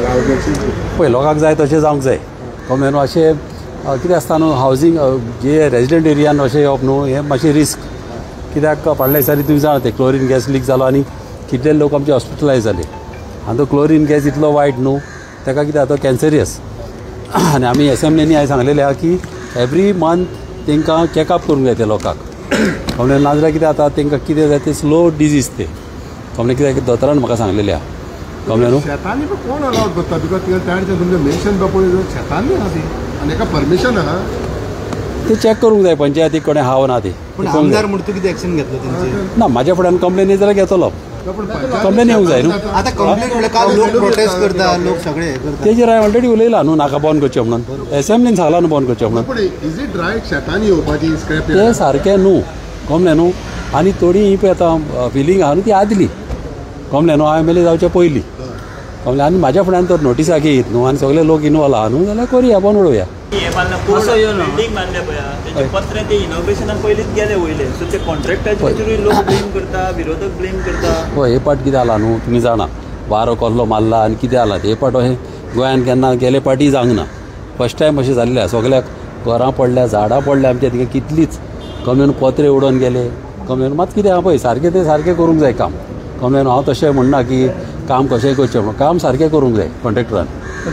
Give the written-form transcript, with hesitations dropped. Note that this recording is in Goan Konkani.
पळय लोकांक जाय तशें जावंक जाय. कळ्ळें न्हू? अशें कितें आसता न्हू, हावजींग जे रेजिडंट एरियान अशें येवप न्हू हें मातशें रिस्क. कित्याक फाटल्या दिसांनी तुमी जाणा ते क्लोरीन गॅस लीक जालो आनी कितले लोक आमचे हॉस्पिटलायज जाले. आनी तो क्लोरीन गॅस इतलो वायट न्हू, ताका कितें जाता कॅन्सरियस. आनी आमी एसेंब्लीनी हांवें सांगलेलें आहा की एवरी मंथ तांकां चॅकअप करूंक जाय त्या लोकांक. कळ्ळें? नाजाल्यार कितें जाता तांकां कितें जाय तें स्लो डिजीज तें. कळ्ळें? कित्याक दोतोरान म्हाका सांगलेलें आहा. कळ्ळें न्हू? शेतांनी कोण अलावड करता? Because त्या तुमचें मेन्शन पळय शेतांनी आहा ती आनी एका परमिशन आहा ते चॅक करूंक जाय पंचायती कडेन आहा ना ती. आमदार म्हणटा कितें एक्शन घेतलो तेंचेर? ना, म्हाज्या फुड्यान कंप्लेन येत जाल्यार घेतलो. कंप्लेन येवंक जाय न्हू. आतां कंप्लेन म्हणल्यार काल लोक प्रोटेस्ट करता, लोक सगळे हे करता. तेजेर हांवें ऑलरेडी उलयलां न्हू, नाका बंद करचें म्हणून. एसेंब्लीन सांगलां न्हू बंद करचें म्हणून. पूण is it right शेतांनी येवपाची स्क्रॅप? तें सारकें न्हू. कळ्ळें न्हू? आनी थोडी ही पळय आतां फिलींग आहा न्हू ती आदली. कळ्ळें न्हू? हांव एम एल ए जावचे पयलीं. कळ्ळें? आनी म्हाज्या फुड्यान तर नोटिसाक येयत न्हू आनी सगळे लोक इनवॉल्व आहा न्हू जाल्यार करुया, बंद उडोवया. बिल्डींग बांदल्या पळय पत्रे ते इनॉग्रेशनाक पयलींच गेले वयले, सो ते कॉन्ट्रॅक्टाचेरूय लोक ब्लेम करता, विरोधक ब्लेम करता. हय, हे पाट कितें जाला न्हू तुमी जाणा, वारो कसलो मारला आनी कितें जाला हे पाट अशें गोंयान केन्ना गेले पाटी जावंक ना. फर्स्ट टायम अशें जाल्लें आसा. सगल्याक घरां पडल्या, झाडां पडल्या आमच्या थिंगा कितलीच. कळ्ळें न्हू? पत्रे उडोवन गेले. कळ्ळें न्हू? मात कितें आहा पळय सारकें तें सारकें करूंक जाय काम. कळ्ळें न्हू? हांव तशें म्हणना की काम कशेंय करचें म्हणून, काम सारकें करूंक जाय कॉन्ट्रॅक्टरान.